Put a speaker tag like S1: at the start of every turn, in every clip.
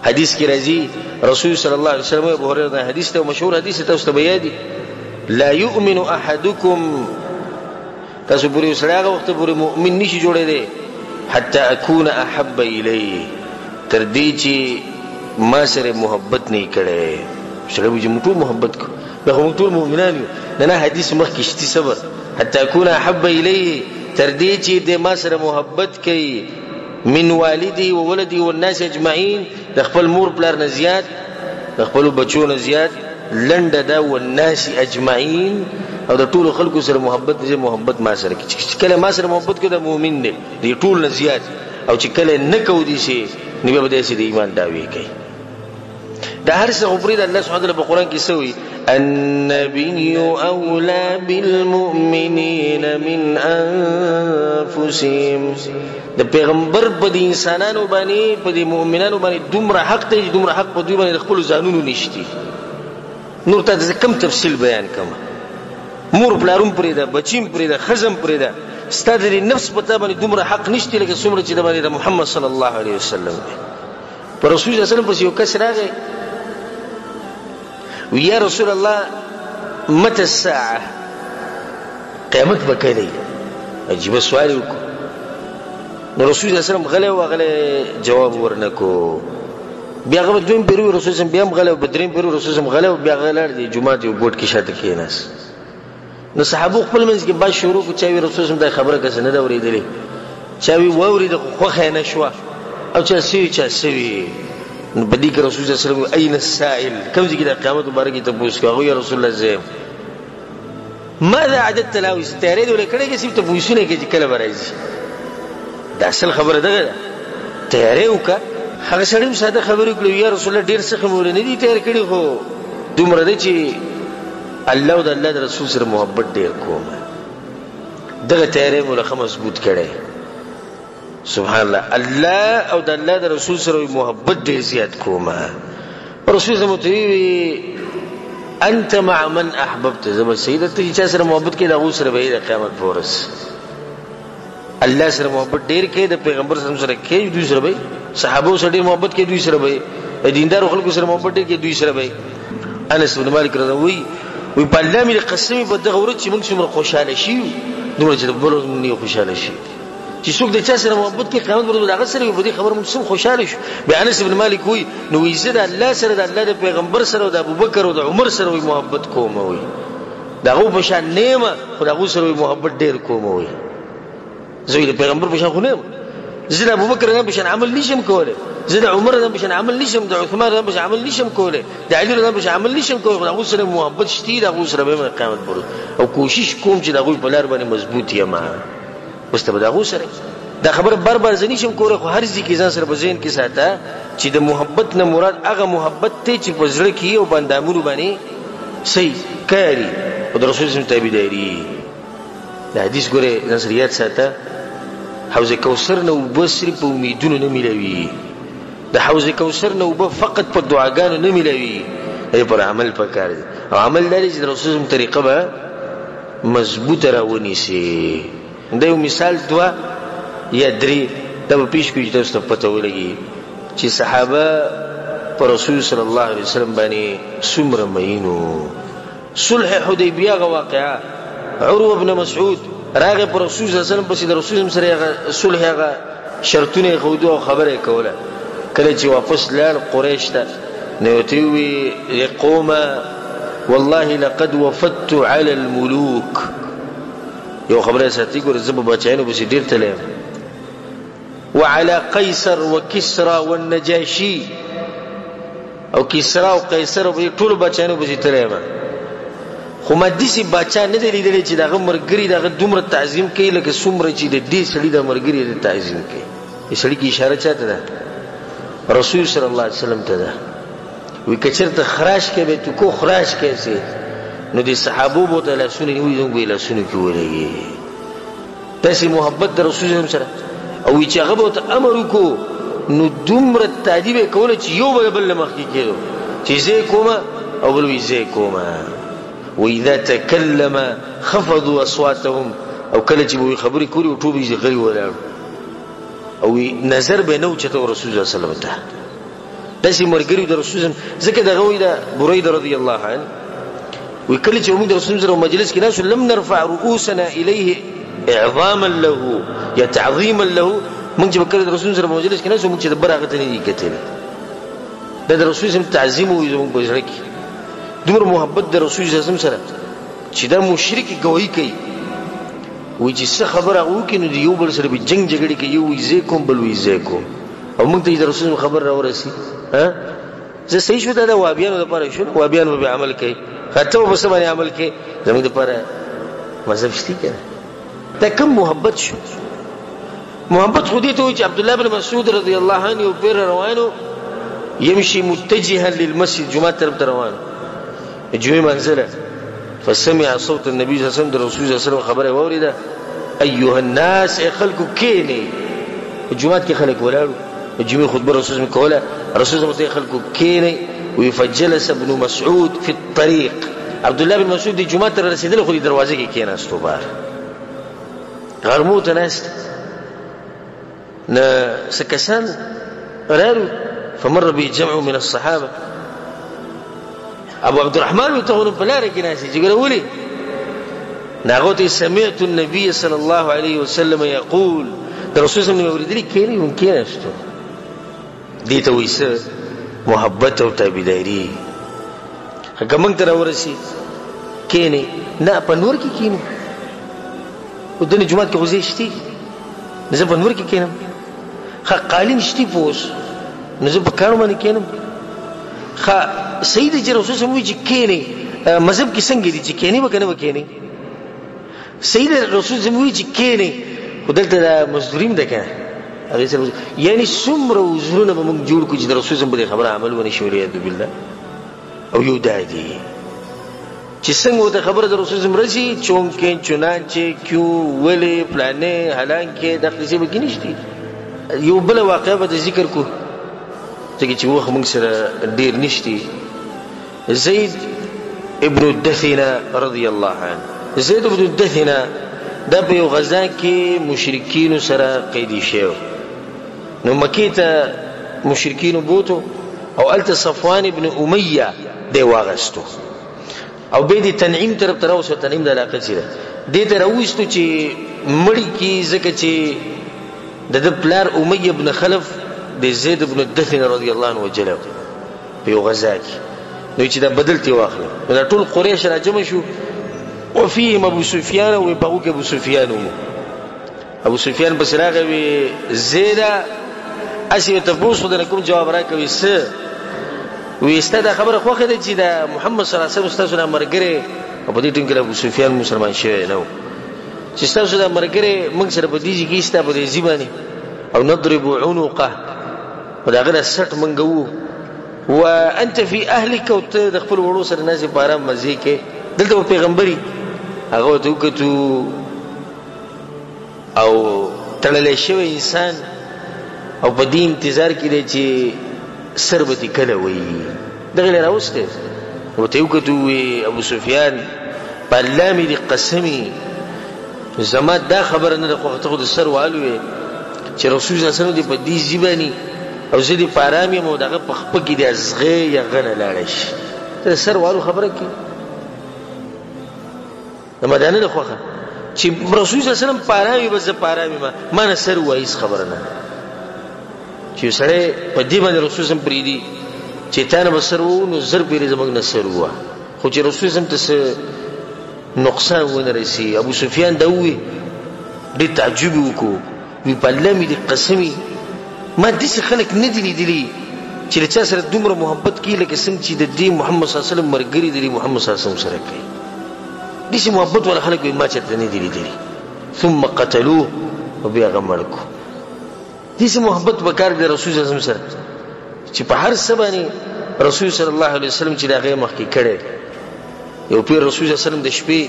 S1: حدیث کې راځي رسول صلی الله علیه وسلم، ابو هريره دا حدیث ته مشهور حدیث تاسو ته به یاد، لا یؤمن احدکم، تاسو پورې سړی هغه وخت پورې مؤمن نشي جوړېدی حتی اکون احب الیه، تر دې چې ما سره محبت نه کړی. سړی وایي چې موږ ټول محبت کوو، بیا خو موږ ټول مؤمنان یو. نه نه، حدیث مخکې شتي، صبر. حتی اکون احب الیه، تر دې چې د ما سره محبت کوي من والدي وولدي والناس اجمعین، د خپل مور پلار نه زیات، د خپلو بچو نه زیات، لنډه دا والناس اجمعین، او د ټولو خلکو سره محبت نه محبت ما سره کوي. چې کله ما سره محبت کوي دا مؤمن دی، د ټول نه زیات، او چې کله نه کو دي شي نو بیا به داسې د ایمان دعوې کوي. دا هر څه خو پرېږده، الله سبحانه وتعالی په قرآن کې څه وایي؟ النبي أولى بالمؤمنين من أنفسهم. د پیغمبر په دې انسانانو باندې، په دې مؤمنانو باندې دومره حق دی چې دومره حق په دوی باندې د خپلو ځانونو نشتی. نور ته زه کم تفصیل بیان کوم. مور پلارم پرېږده، بچي هم پرېږده، ښځه هم پرېږده، ستا د دې نفس په تا باندې دومره حق نشتی لکه څومره چې د باندې د محمد صلی الله علیه وسلم دی. پر رسول الله صلی الله علیه وسلم پسې یو کس راغی، وی یا رسول الله متى الساعه، قیامت به کله وي؟ عجیبه سوال یې وکړو. نو رسول الله صلی الله علیه وسلم غلی و، غلی جواب ورنه کو. بیا هغه دویم پیرو رسول الله بیا هم غلی و، دریم پیرو رسول الله غلی و، بیا هغه لاړ دی جومات یو ګوټ کې شاته کښېناست. نو صحابو خپل منځ کې بحث شروع کړو، چا وی رسول الله دا خبره کسې نه ده اورېدلې، چا وی واورېده خو خوښه یې نه شوه، او چا څه وي چا څه وي. نو په دې کې رسول الله صلی الله علیه وسلم اين السائل، کوم ځای کې د قیامت مبارک کې تپوس کوي؟ هغه یا رسول الله زه یم. ماذا عددت له؟ چې تیاری دې ولې کړی که صرف تپوسونه کوي چې کله به راځي؟ دا اصل خبره دغه ده، تیاری وکړه. هغه سړي هم ساده خبرې وکړې، یا رسول الله ډېر څه خو مې ولې نه دي تیار کړي، خو دومره ده چې الله او د الله د رسول سره محبت ډېر کوم، دغه تیاری مو له ښه مضبوط کړی. سبحان الله، الله او د الله د رسول سره محبت ډېر زیات کوم. رسول زموږ ته وی انت مع من احببت، زه به صحیح ده ته چې چا سره محبت کوې د هغو سره به یې د قیامت په ورځ. الله سره محبت ډېر کوي، د پیغمبر سره کوي، دوی سره به، صحابو سره ډېر محبت کوي، دوی سره به، د دیندارو خلکو سره محبت ډېر کوي، دوی سره به. انس بن مالک رضی الله وی وی په الله مې قسم په دغه ورځ چې موږ څومره خوشحاله شي، دومره چې د بل ورځ موږ نه خوشحاله شي. چې څوک د چا سره محبت کوي قیامت ورځ به د هغه سره وي. په دې خبره موږ څومره خوشحاله شو. بیا انس بن مالک وایي نو وایي زه د الله سره، د الله د پیغمبر سره، او د ابوبکر او د عمر سره وایي محبت کوم. وایي د هغو په شان نه یم، خو د هغو سره وایي محبت ډېر کوم. وایي زه د پیغمبر په شان خو نه یم، زه د ابوبکر رضی په شان عمل نشم کولی، زه د عمر رضی په شان عمل نشم، د عثمان رضی په شان عمل نشم کولی، د علي رضی په شان عمل نشم کولی، خو د هغو سره محبت شته، د هغو سره به یم قیامت پر ورځ، او کوشش کوم چې د هغوی په لار باندې مضبوط یم. اوس ته به د هغو سره دا خبره بار بار زه نشم کولی، خو هر ځای کې ځان سره په ذهن کې ساته چې د محبت نه مراد هغه محبت دی چې په زړه کې او په اندامونو باندې صحیح کاري او د رسول الله تابعداري. دا حدیث ګوره ځان سره یاد ساته، حوض کوثر نه اوبه صرف په امیدونو نه میلاوي، د حوض کوثر نه اوبه فقط په دعاګانو نه میلاوي، دې پر عمل پکار دی. او عمل دا دی چې د رسول الله طریقه به مضبوطه راونیسي. دا یو مثال دوه یا درې دا به پیش کړو چې تاسو ته پته ولګي چې صحابه پر رسول صلی الله علیه وسلم باندې څومره مئین وو. صلح حدیبیه هغه واقعه، عروه بن مسعود راغی پر رسول صلی الله علیه وسلم پسې، د رسول سره هغه صلح هغه شرطونه یې ښودو او خبره یې کوله. کله چې واپس لاړ قریش ته، نو ورته وویل ای قومه والله لقد وفدت على الملوک. یو خبره ساتي ګوره، زه په باچایانو پسې ډېر تللی یم، وعلى قیصر وکسرا والنجاشي، او کسرا او قیصر او ټولو باچایانو پسې تللی یم، خو ما داسې باچا نه دی لیدلی چې د هغه ملګري د هغه دومره تعظیم کوي لکه څومره چې د دې سړي د ملګري د تعظیم کوي. دې سړي کې اشاره چا ته ده؟ رسول صلی الله علیه وسلم ته ده. وی که چېرته خراش کوي به تو کو خراش کوي سي، نو د صحابو به ورته لاسونه نیولي، زموږ به یې لاسونو کې ولګي. داسې محبت د رسول صلی سره، او وی چې هغه به ورته امر وکړو نو دومره تادي به یې کوله چې یو به د بل له مخکې کېدو چې زه یې کومه او بل وایي زه یې کومه. واذا تکلم خفضوا اصواتهم، او کله چې به یې خبرې کولې او ټول به یې غلي ولاړ، او نظر به نه اوچتو رسول الله صلی الله علیه وسلم ته. داسې ملګري د رسول ځکه دغه وایي د بریده رضی الله عنه وایي کله چې موږ د رسول سره مجلس کې ناست لم نرفع رؤوسنا الیه اعظاما له یا تعظیما له، موږ چې کله د رسول سره مجلس کې ناست موږ چې د بر هغه ته نه دي کتلي. دا د رسول سم تعظیم وي زموږ په زړه کې، دومره محبت د رسول سم سره چې دا مشرک ګواهي کوي، وایي چې څه خبره هغه وکړي نو د یو بل سره به جنګ جګړې کوي، یو وایي زه کوم بل وایي زه کوم، او موږ ته یې د رسول خبر راورسي. زه صحیح شو، دا د وابیانو لپاره شو، وابیانو به عمل کوي، ته به څه باندې عمل کوي؟ زموږ لپاره مذهب شته که نه؟ دا کوم محبت شو؟ محبت خو دې ته وایي چې عبدالله بن مسعود رضی الله عنه یو پیر روان و، یمشي متجها للمسجد، جومات طرف ته روان و، جمعې منزله، فسمع صوت النبي صلی الله علیه وسلم، د رسول صلی الله علیه وسلم خبره یې واورېده، ایها الناس، ای خلکو کښېنئ. په جومات کې خلک ولاړ وو، د جمعې خطبه رسول صلی کوله، رسول صلی الله خلکو کښېنئ. وی فجلس ابن مسعود فی الطریق، عبدالله بن مسعود د جومات ته رسېدلی خو د دروازې کې کښېناستو، بهر غرمو ته ناست نه څه کسان رالو، فمر به جمع من الصحابه، ابو عبد الرحمن ته نو په لاره کې ناست چې ګوره ولې نو هغه ته سمعت النبي صلی الله علیه وسلم یقول، د رسول صلی الله علیه وسلم اورېدلي کښېنئ، مونږ کښېناستو. دې ته وایي څه محبت او تابعداري. که موږ ته راورسي کښېنئ، نه په نور کې کښېنو، خو دنه جومات کې خو ځای شته، زه په نور کې کښېنم، ښه قالین شته په اوس، نو زه په کاڼو باندې کښېنم. ښه صحیح دی چې رسول صلی وایي چې کښېنئ، مذهب کې څنګه دي چې کښېنئ به که نه به کښېنئ؟ صحیح دی رسول صلی وایي چې کښېنئ، خو دلته دا مزدوري هم ده که نه، هغې سره یعنې څومره عذرونه به موږ جوړ کړو چې د رسول صلی په دې خبره عمل ونه شي، والعیاذ بالله. او یو دا دی چې څنګه ورته خبره د رسول صلی رسي، چونکې چنانچې کیو ولې پلانې حالانکې دا قصې به کې نشته. یو بله واقعه به ذکر کو ځکه چې وخت موږ سره ډېر نشته. زید ابن الدثنه رضی الله عنه، زید ابن الدثنه دا په یو غزا کې مشرکینو سره قیدي شوی، نو مکې ته مشرکینو بوتو او هلته صفوان ابن امیه دی واغستو او بیا د تنعیم طرف ته راوستو، تنعیم د علاقه چې ده دې ته راوستو چې مړي کړي، ځکه چې د ده پلار امیه ابن خلف د زید ابن الدثنه رضی الله عنه وژلی په یو غزا کې، نو چې دا بدل ترې واخلم. نو دا ټول قریش راجمع شو، وفیهم ابو سفیان، او په هغو کې ابو سفیان و. ابو سفیان پسې راغی وی زیده هسې یې تپوس خو درنه کوم جواب راکوي څه؟ وی ستا دا خبره خوښه ده چې دا محمد صلی الله علیه وسلم ستاسو دا ملګری، او په دې ټیم کې ابو سفیان مسلمان شوی نه و، چې ستاسو دا ملګری موږ سره په دې ځای کې ستا په دې ځای باندې او نضرب عنقه، او د هغه دا سټ موږ وو، وانت فی اهلک، او ته د خپل وړو سره ناست یې په ارام مزې کې، دلته به پیغمبري. هغه ورته وکتو او تړلی شوی انسان او په دې انتظار کې دی چې سر به دې کله وایي، دغه یې راوستی ورته یې وکتو وی ابو سفیان په الله مې دې قسمي زما دا خبره نه ده خوښه، ته خو د سر والوې چې رسول صلی الله علیه وسلم دې په دې ځي باندې او زه دې په ارام یم او د هغه په خپه کې دې ازغی یا غنه لاړه شي، ته د سر والو خبره کوې؟ د مدانه نه خوښه چې رسول صلی الله علیه وسلم په ارام وي، بس زه په ارام یم، ما نه سر ووایي هېڅ خبره نه ده. چې یو سړی په دې باندې رسول صلی پرېږدي چې تا نه به سر ووهو نو زر پېرې زموږ نه سر ووهه، خو چې رسول صلی ته څه نقصان ونه رسي. ابو سفیان دا ووایي ډېر تعجب یې وکړو، وی په الله مې دې قسم وي ما داسې خلک نه دي لیدلي چې له چا سره دومره محبت کوي لکه څنګه چې د دې محمد صلی الله علیه وسلم ملګري د دې محمد صلی الله علیه وسلم سره کوي. داسې محبت والا خلک وایي ما چېرته نه دي لیدلي. ثم قتلوه، او بیا هغه مړ کړو. داسې محبت پکار دی رسول صلی الله علیه وسلم سره چې په هر څه باندې رسول صلی الله علیه وسلم چې د هغې مخکې کړی. یو پیر رسول صلی الله علیه وسلم د شپې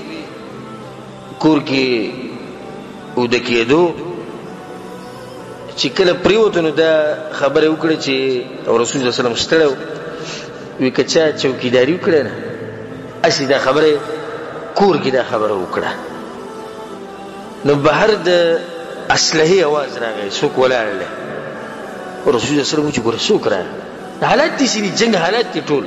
S1: کور کې اوده کېدو، چې کله پرېوتو نو دا خبره یې وکړه چې او رسول صلی الله علیه وسلم ستړی و، وی که چا چوکیداري وکړه نه هسې دا خبره کور کې دا خبره وکړه، نو بهر د اسلحې اواز راغی، څوک ولاړ دی. رسول الله صلی الله علیه وسلم چې ګوره څوک راغی؟ حالات دي چې جنگ حالات دي ټول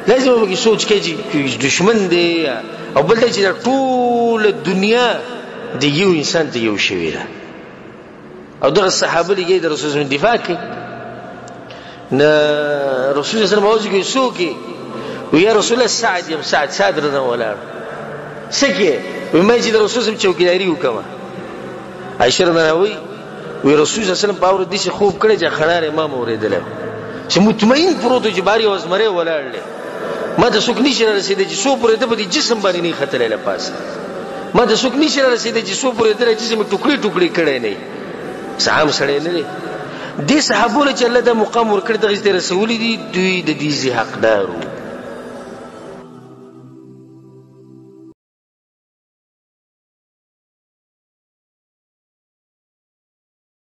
S1: لازم به کې سوچ کوي چې دشمن دی او بل چې ټول دنیا د یو انسان ته یو شوی ده او دغه صحابه لګي د رسول الله دفاع کوي. نه رسول الله صلی الله علیه وسلم څوک وی یا رسول الله سعد یم، سعد سعد رضا ولاړ سکه وی ما چې د رسول صلی چوکیداری وکم. عائشه رضی الله وی وی رسول صلی الله علیه وسلم باور دي چې خوب کړی چې خنار امام اوریدل چې مطمئن پروت چې باری اوس مره ولاړ دی، ما ته څوک نشي رسیدلی چې څو پورې د په جسم باندې نه ختلې له پاسه، ما ته څوک نشي رسیدلی چې څو پورې د جسم ټوکړي ټوکړي کړی نه، عام سړی نه دی. دې صحابو له چې الله دا مقام ورکړی دغه ته رسولي دي، دوی د دې ځای حقدار وو.